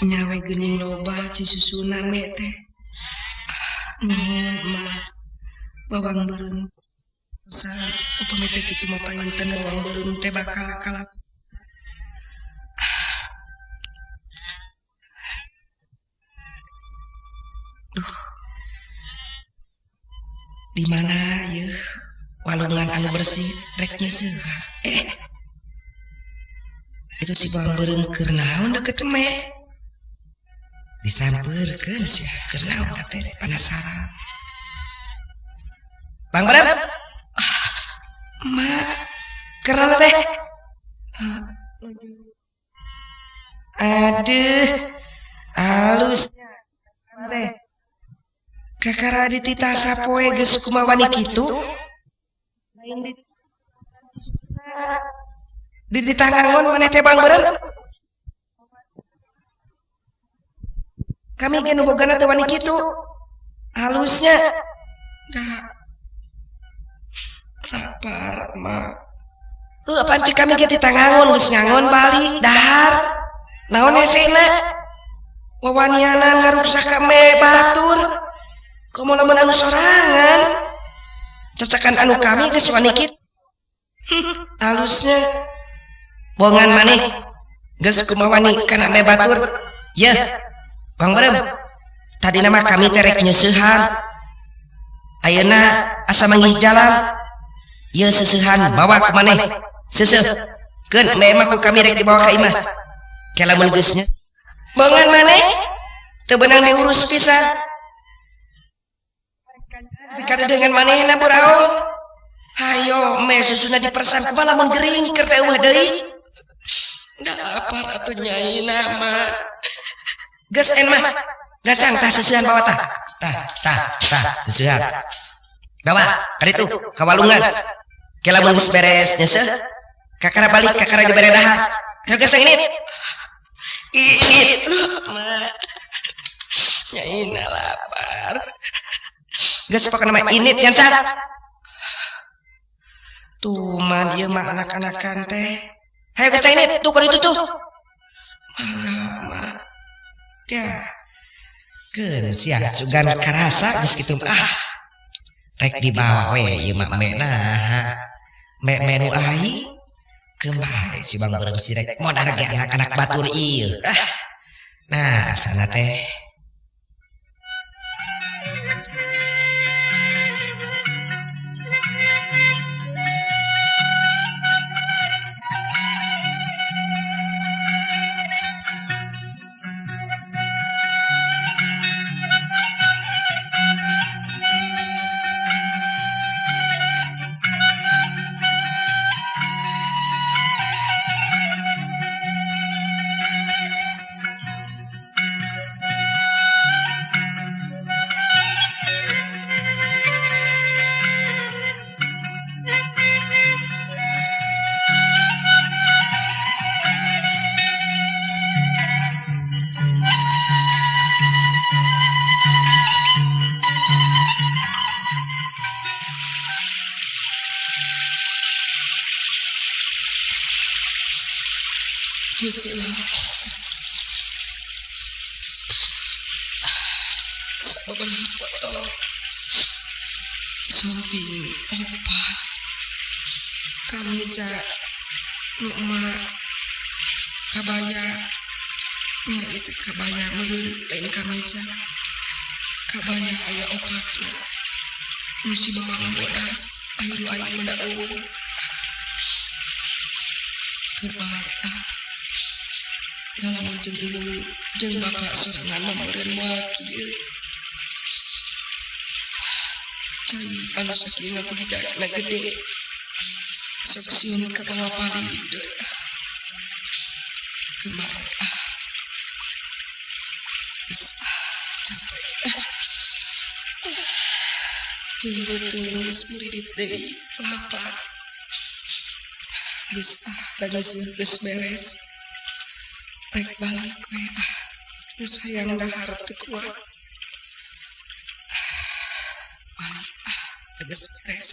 Nyawe geuning loba cisusuna me teh. Nuhun mah bawang beureum pisan upami teh kitu mah panginten bawang beureum teh bakal kalap. Duh. Di mana yeuh walungan anu bersih rek nyeuseuhan. Itu si bawang beureum keur naon deket me? Disampeurkeun sia keur naon teh penasaran. Bang Beureum. Mak, keur naon teh? Aduh, halusnya teh. Kakara dititah sapoe geus kumaha wani kitu? Lain di ditangangon maneh teh Bang Beureum. Kami ge nu bogana teh wani kitu. Halusnya. Dah. Lapar mah. Heuh, apaan cek kami ge ditangangon geus ngangon balik dahar. Naon hesena? Wawanianan ngaruksak ka me batur. Komo lamun anu sorangan. Cacakan anu kami geus wani kitu. Halusnya. Bongan maneh geus kumaha wani kana me batur. Yeuh. Bang Beureum. Tadi nama kami teh rek nyeuseuhan. Ayeuna asa manggih jalan. Ieu seuseuhan bawa ku maneh. Seuseuh. Keun me mah ku kami rek dibawa ka imah. Ke lamun geus nya. Bongan maneh teu beunang diurus pisan. Kada dengan manehna buraung. Hayo me susuna dipersan kumaha lamun gering keur teh eueuh deui. Da lapar atuh nyaina mah. Geus en mah. Gacang tah seusehan bawa tah. Tah tah tah seusehan. Bawa ka ditu ka walungan. Ke lamun geus beres nyeuseuh kakara balik kakara dibere dahar. Hayo gacang ini. Ini mah. Nyaina lapar. Geus pokona mah init gancang. Tuh mah ieu mah anak-anakan teh. Hayo gacang ini tuh ka ditu tuh. Mangga mah. Tah. Keun sia sugan karasa geus kitu ah. Rek dibawa we ieu mah me naha. Me me nu aing. Keun bae si Bang Beureum si rek modar ge anak-anak batur ieu. Ah. Nah, sana teh. Sabaraha foto samping opat kameja nu emak kabaya nya ieu teh kabaya meureun lain kameja kabaya aya opatna nu si mamang bodas aya nu aing mah da eueuh kumaha ah lamun jeung ibu jeung bapak sorangan mah meureun moal kieu. Cai anu sakieu ngagudidakna gede sok sieun ka bawa palid kumaha ah geus capek jeung beuteung geus muridit deui lapar geus ah da geus beres rek balik we ah geus hayang dahar teu kuat balik ah geus beres.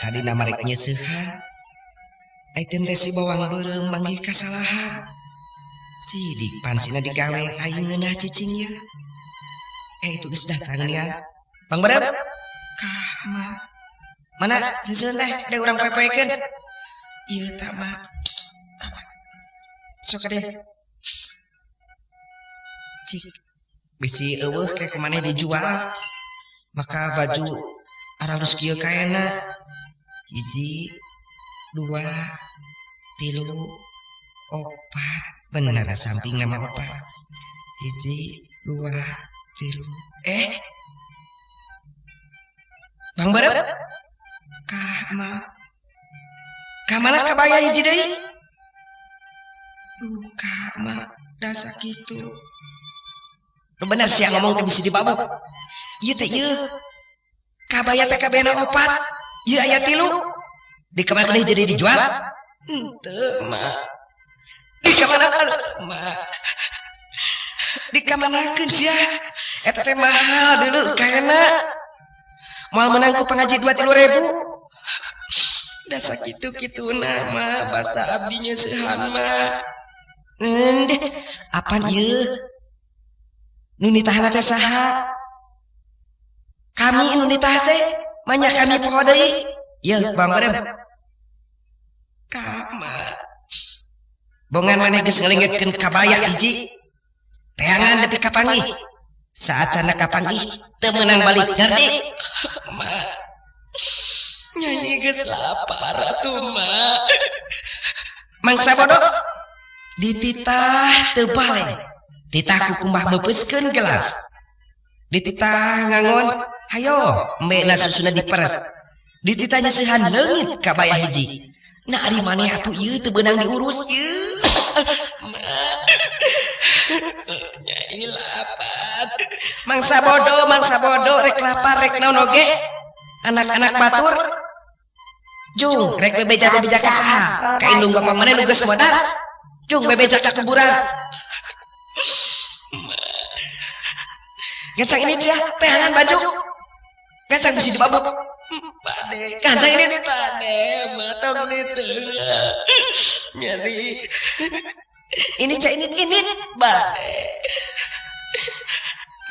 Tadina mah rek nyeuseuhan. Aiteun teh si bawang beureum manggih kasalahan. Sidik pansina digawe aing ngeunah cicing ya. Eh itu geus datang nia. Bang Beureum. Kah ma. Mana seuseuheun teh ada urang poe-poekeun. Ieu tah ma. Sok deh. Cik. Bisi eueuh ke kumaneh dijual. Maka baju aralus kieu kaena. 1, 2, 3, 4. Bener samping nama 4. 1, 2, 3. Eh. Bang Beureum. Kah ma. Ka mana kabaya hiji deui? Duh ka ma, da sakitu. Nu bener sia ngomong teh bisi dibabuk. Ieu teh ieu. Kabaya teh kabehna 4. Ieu aya 3. Di kamana deui jadi dijual? Henteu, ma. Di kamana ma? Di kamanakeun sia? Eta teh mahal dulu kaena. Moal menang ku pangaji 2-3 ribu. Da sakitu kituna ma, basa abdi nyeusehan ma. Endeh, apan ieu? Nu nitahna teh saha? Kami nu nitah teh, manya kami poho deui. Ieu Bang Beureum. Ka ma. Bongan maneh geus ngalengitkeun kabaya hiji. Teangan nepi ka panggih. Saat sana kapanggih teu meunang balik, ngerti? Ma. Nyai geus lapar atuh ma. Mangsa bodoh dititah teu balik. Titah ku kumbah meupeuskeun gelas. Dititah ngangon, hayo embena susuna diperes. Dititah nyeusehan leungit kabaya hiji. Nah ari maneh atuh ieu teu beunang diurus ieu. Ma. Nyai lapar. Mangsa bodoh rek lapar rek naon oge. Anak-anak batur. Jung rek bebeja-bebeja ka saha? Ka indung bapa maneh nu geus modar. Jung bebeja ka kuburan. Gancang ini sia, teangan baju. Gancang bisi dibabuk. Pade, gancang ini pade, matong ditengah. Nyeri. Ini cak ini bade.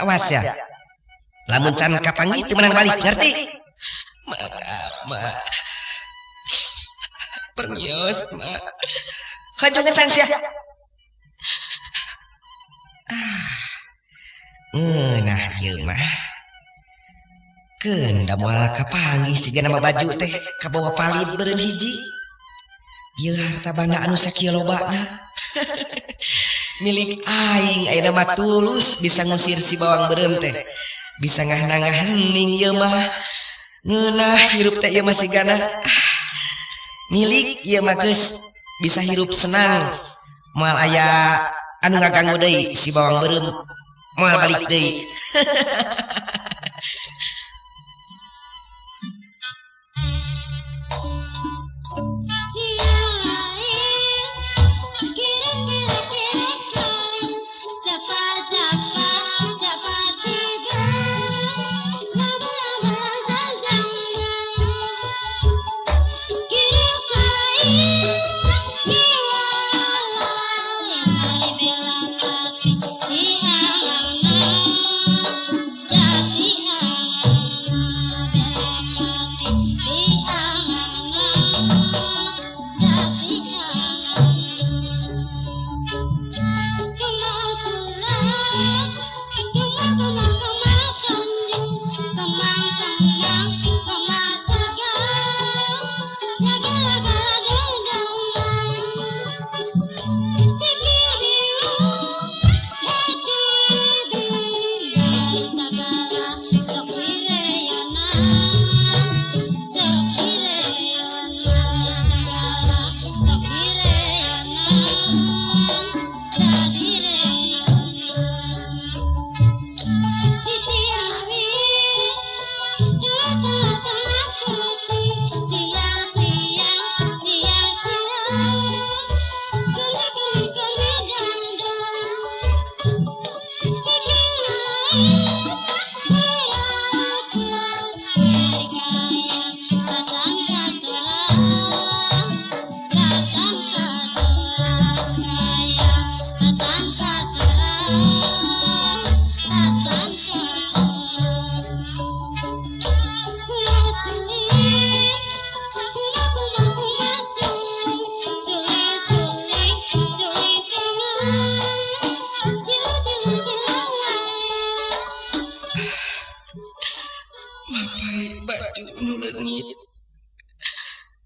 Awas ya. Lamun can kapanggih teu meunang balik, ngerti? Maka, ma. Permios, ma. Hajo ngecang sia. Ah. Ngeunah ieu mah. Keun da moal kapanggih siga nama baju teh kabawa palid beureun hiji. Ieu harta banda anu sakieu lobana. Milik aing ayeuna mah tulus bisa ngusir si bawang beureum teh. Bisa ngahnang-ngahning ieu mah. Ngeunah hirup teh ieu mah sigana. Ah, milik ieu mah geus bisa hirup senang. Moal aya anu ngaganggu deui si bawang beureum. Moal balik deui. Jati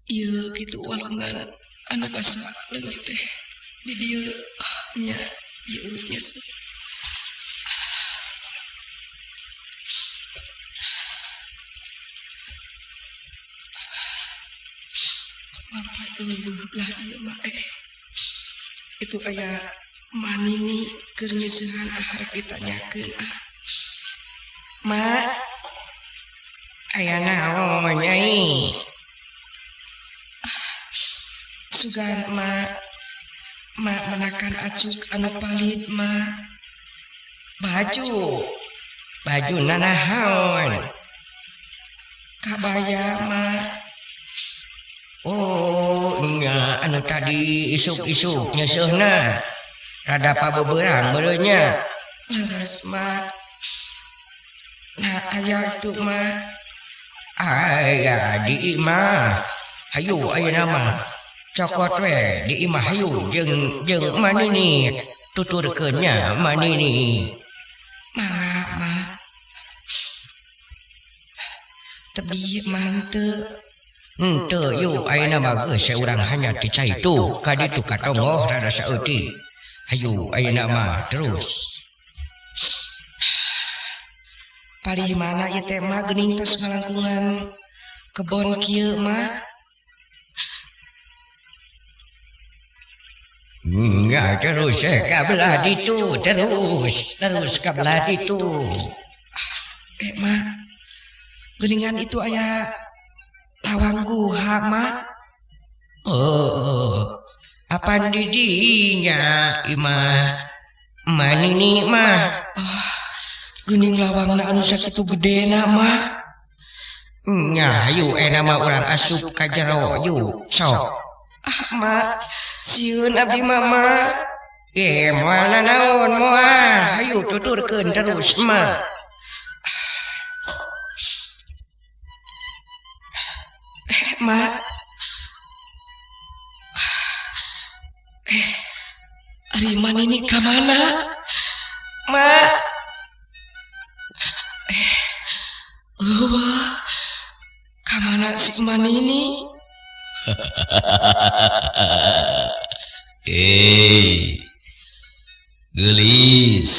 Ieu kitu walungan anu basa leungit teh di dieu nya ieu ulutnya sih. Lah ieu mah itu aya manini keur nyeusehan ah rek ditanyakeun ah. Ma, aya naon nyai? Sugan ma, ma menakan acuk anu palit ma. Baju, baju nanahaon? Kabaya ma. Oh, nya anu tadi isuk-isuk nyeuseuhna. Rada pabeberang meureunnya. Leres ma. Nah, aya itu ma. Aya di imah. Hayu ayeuna mah. Cokot we di imah hayu jeung jeung manini. Tuturkeun nya manini. Mangga ma. Tebi manteu. Henteu yuk ayeuna mah geus urang hanya ti cai tuh ka ditu ka tonggoh rada saeutik. Hayu ayeuna mah terus. Palih mana ieu teh mah geuning tos ngalangkungan kebon kieu mah. Nya terus ka belah ditu terus terus ka belah ditu. Mah geuningan itu aya lawang guha mah. Oh, apaan di dinya imah manini mah. Oh, geuning lawangna anu sakitu gedena mah. Nya hayu ena mah urang asup ka jero yuk sok. Ah ma, sieun abdi mama. Moal nanaon moal, hayu tuturkeun terus mah. Ma. Ari manini ka mana? Ma. Eueuh. Ka mana si manini? Geulis.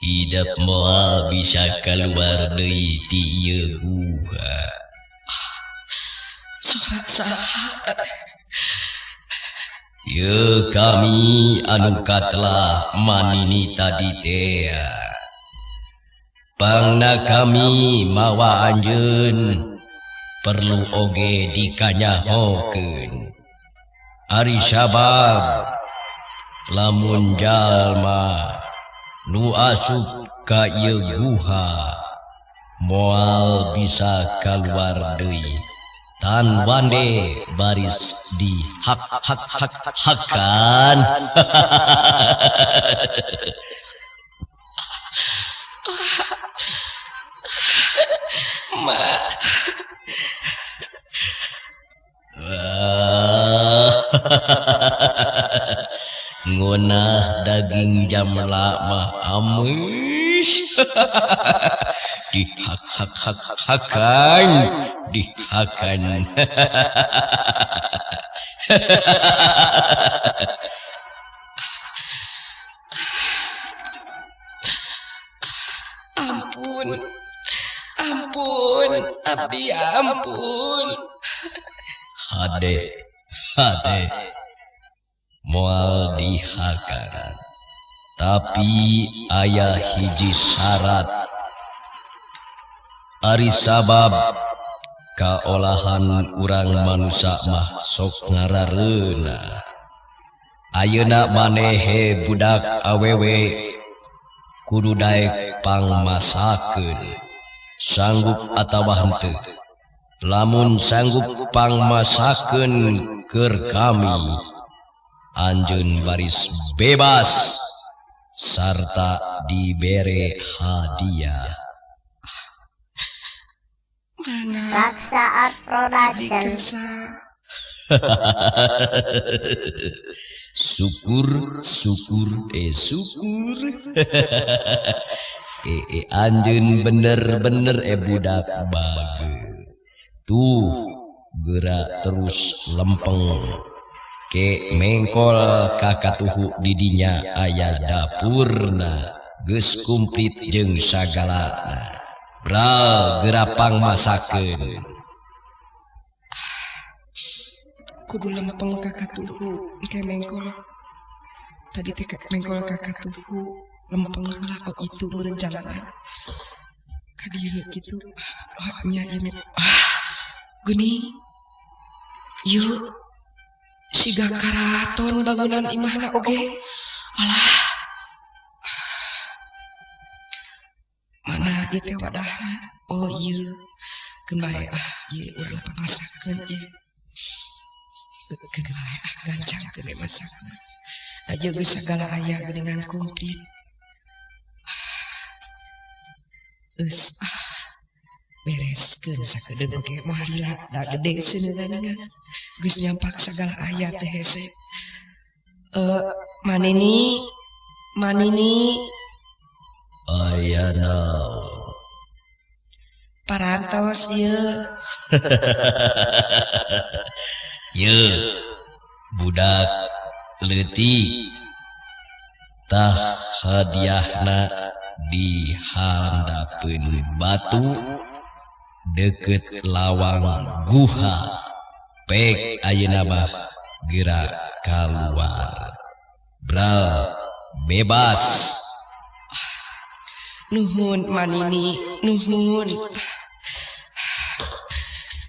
Hidup moal bisa keluar deui ti ieu guha. Saha saha? Ye kami anu katelah manini tadi teh. Pangna kami mawa anjeun perlu oge dikanyahokeun. Ari sabab lamun jalma nu asup ka ieu guha moal bisa kaluar deui. Tan wande baris di hak hak hak hakan. Ma. Ngeunah daging jamla mah ameus. Di hak hak hak hakan, dihakan. Ampun, ampun, abdi ampun. Hade, hade, moal dihakan. Tapi aya hiji syarat. Ari sabab kaolahan urang manusa mah sok ngarareuna. Ayeuna manehe budak awewe kudu daek pangmasakeun. Sanggup atawa henteu? Lamun sanggup pangmasakeun keur kami, anjeun baris bebas sarta dibere hadiah. Laksa Art Production. Syukur, syukur, syukur. Anjeun bener-bener budak bager. Tuh geura terus lempeng ke mengkol kakatuhu didinya aya dapurna geus kumplit jeung sagalana. Bral geura pangmasakeun. Kudu lempeng kakatuhu ke mengkol. Tadi teh mengkol kakatuhu lempeng heula oh itu meureun jalana. Ka dieu kitu. Oh nya ieu. Ah geuning. Ieu siga karaton bangunan imahna oge. Alah. Mana ieu teh wadahna? Oh ieu. Keun bae ah ieu urang pamasakeun ieu. Keun bae ah gancang keun bae masakna. Aja geus sagala aya geuningan komplit. Geus ah bereskeun sakedeung oge moal lila da gede seuneuna ningan. Geus nyampak sagala aya teh hese. Manini manini aya naon? Parantos ieu. Ye budak leutik tah hadiahna di handapeun batu deket lawang guha. Pek ayeuna mah geura kaluar. Bral bebas. Nuhun manini nuhun.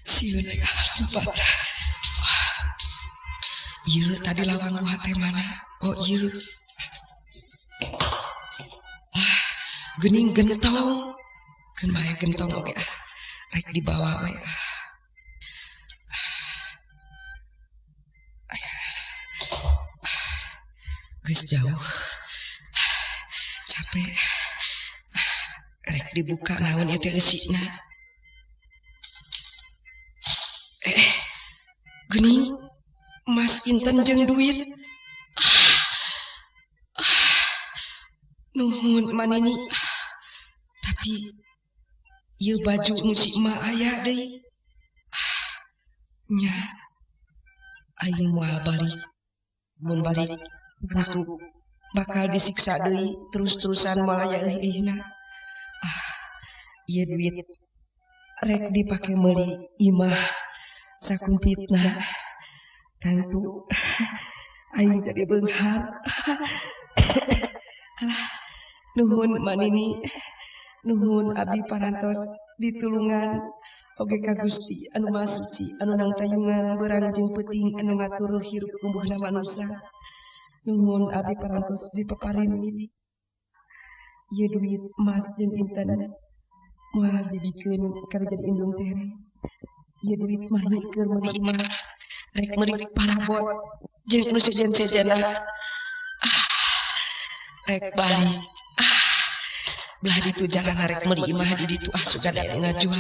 Sieun lompat. Ieu tadi lawang guha teh mana? Oh ieu. Ah, geuning gentong. Keun bae gentong oge ah. Rek dibawa we ah. Geus jauh. Capek. Rek dibuka naon ieu teh eusina. Geuning mas inten jeung duit. Nuhun manini. Tapi ieu baju nu si emak aya deui. Nya aing moal balik. Mun balik butuh bakal disiksa deui terus-terusan moal aya eueuhna. Ieu duit rek dipake meuli imah sakumplitna. Tentu aing jadi beunghar. Alah, nuhun manini. Nuhun abdi parantos ditulungan oge ka Gusti anu Maha Suci anu nangtayungan beurang jeung peuting anu ngatur hirup kumbuhna manusa. Nuhun abdi parantos dipaparin milik. Ieu duit emas jeung inten moal dibikeun kana jadi indung tere. Ieu duit mah keur meuli imah rek meuli parabot jeung nu sejen-sejena. Rek balik. Belah ditu jalan rek meuli imah di ditu ah sugan aya ngajual.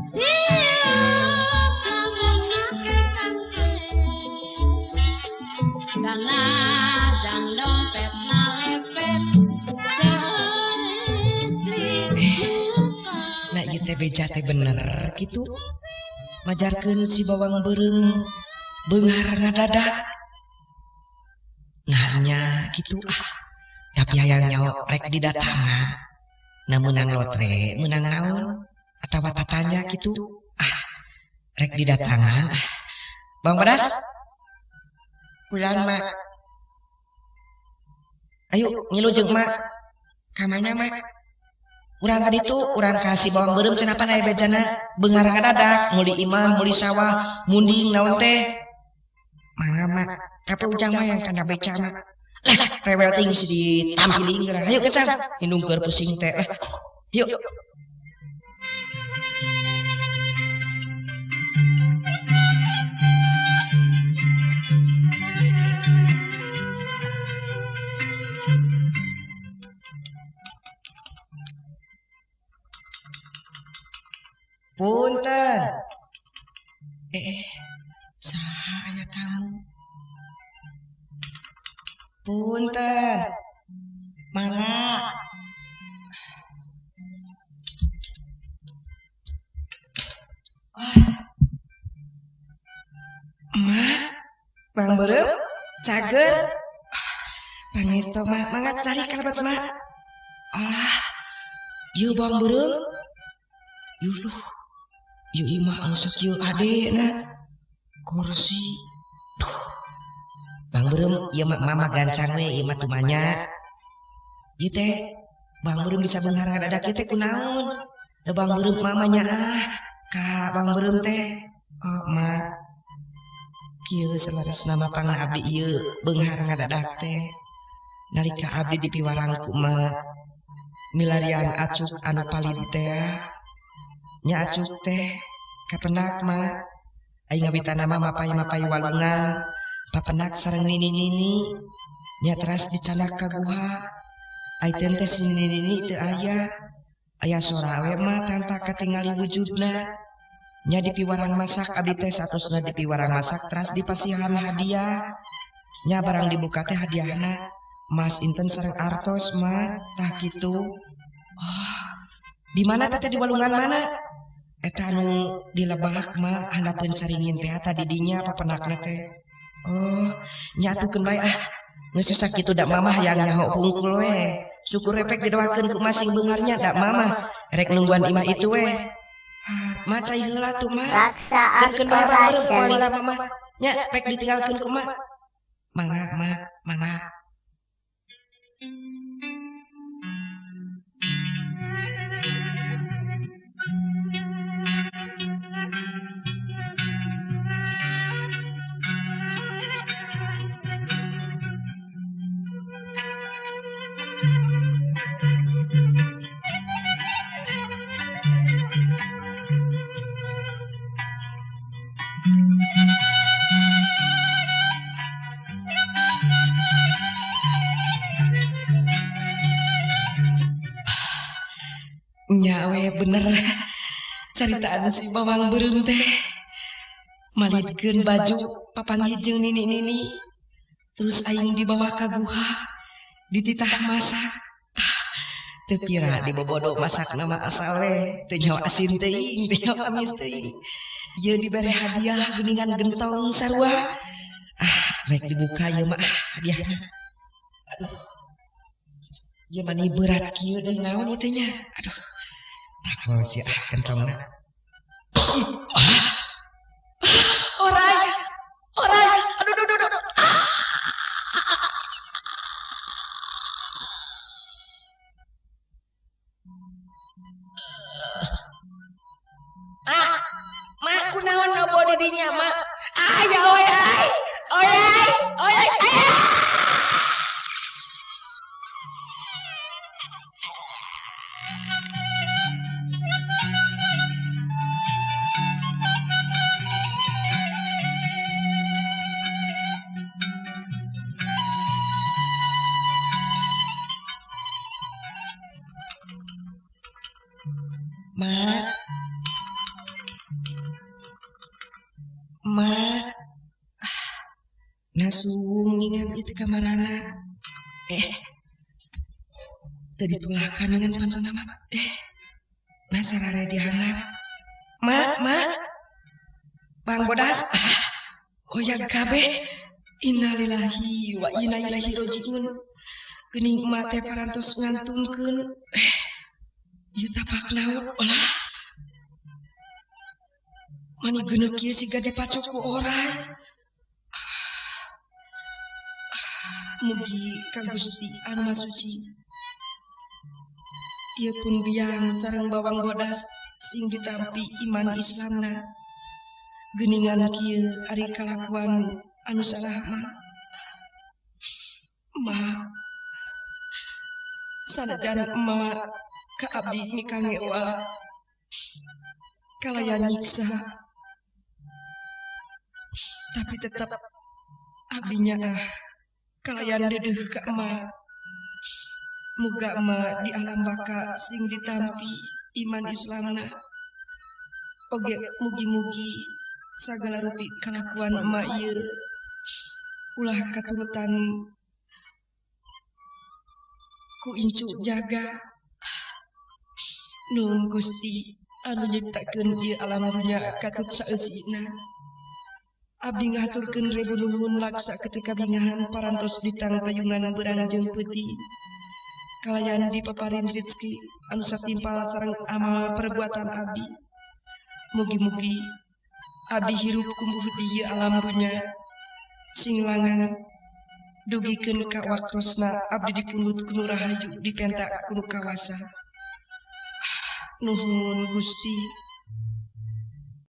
Siap lamun Beja teh bener kitu. Majarkeun si bawang beureum beunghar ngadadak. Nanya kitu ah. Tapi hayang nyaho rek didatangan. Na meunang lotre, meunang naon atawa tatanya kitu. Ah, rek didatangan. Ah. Bawang pedas? Kulan mak. Ayo ngilu jeung mak. Ka mana mak? Urang ka ditu, urang ka si bawang beureum cenah pan aya bejana beunghar ngadadak, meuli imah, meuli sawah, munding naon teh. Mangga mak, tapi ujang mah yang kana beca mak. Lah, rewel ting si ditampiling geura. Hayu kencang, indung keur pusing teh. Lah, yuk. Punten. Saha aya tamu? Punten. Mangga. Wah. Mak, Bang Beureum, cager. Pangestu mak, mangga cari kalebet mak. Alah, ieu Bang Beureum. Yuh, ieu imah anu sakieu adena. Kursi. Duh. Bang Beureum, ieu mah mama gancang we, ieu mah tumanya. Ieu teh Bang Beureum bisa beunghar ngadadak ieu teh kunaon? Da Bang Beureum mamanya ah, ka Bang Beureum teh. Oh, mak. Kieu saleresna mah pangna abdi ieu beunghar ngadadak teh. Nalika abdi dipiwarang ku emak, milarian acuk anu palid teh. Nya acuk teh kapendak mak. Aing ngabitana mah mapay-mapay walungan, papendak sareng nini-nini. Nya teras dicanak ka guha. Ai teh teh si nini-nini teu aya. Aya sora we mah tanpa katingali wujudna. Nya dipiwarang masak abdi teh satosna dipiwarang masak teras dipasihan hadiah. Nya barang dibuka teh hadiahna mas inten sareng artos mah tah kitu. Oh, di mana teh di walungan mana? Eta anu di lebak mah handapeun caringin teh tadi dinya papenakna teh. Oh, nya atukeun bae ah. Geus susah kitu da mamah yang nyaho hungkul we. Syukur repek didoakeun ku masing beungharnya da mamah rek nungguan imah itu we. Ma cai heula tuh ma. Raksa Art Keun bae Bang Beureum Production. lila mama. Nya pek ditinggalkeun ku ma. Mangga ma, mangga. Nyawe bener caritaan si bawang beureum teh malidkeun baju papanggih jeung nini-nini terus aing dibawa ka guha dititah masak. Teu pira dibobodo masak nama asal we teu nyaho asin teuing teu nyaho amis teuing ieu dibere hadiah geuningan gentong sarua. Ah, rek dibuka ieu mah hadiahna. Aduh, ieu mah ni berat kieu deui naon ieu teh nya. Aduh, takol sia ah gentongna. Ih, ah. Oray, oray, aduh, aduh, aduh, aduh. Ah, mak kunaon lobo di dinya mak. Ah, ya oray, oray, oray, ah. Ma, ma, nasung ningan itu kamarana. Tadi ditulahkan dengan pantun nama. Nah, sarare di handap. Ma, ma. Bang Bodas. Ah, oyag kabeh. Innalillahi wa inna ilaihi rajiun. Geuning emak teh parantos ngantunkeun. Eh, ieu tapak naon? Olah. Mani geuneuk kieu siga dipacok ku oray. Ah, mugi ka Gusti anu Maha Suci. Ieu pun biang sareng bawang bodas sing ditampi iman Islamna. Geuningan kieu ari kalakuan anu salah mah. Ma, sanajan emak ka abdi mikangewa kalayan nyiksa, tapi tetap abdi nyaah kalayan deudeuh ka emak. Muga emak di alam baka sing ditampi iman Islamna. Oge mugi-mugi sagala rupi kalakuan emak ieu ulah katurutan ku incu jaga. Nun Gusti anu nyiptakeun ieu alam dunya katut saeusina. Abdi ngahaturkeun ribu nuhun laksa ketika bingahan parantos ditangtayungan beurang jeung peuting. Kalayan dipaparin rezeki anu satimpal sareng amal perbuatan abdi. Mugi-mugi abdi hirup kumbuh di ieu alam dunya sing langan dugikeun ka waktosna abdi dipundhut ku nu rahayu dipenta ku nu kawasa. Nuhun Gusti.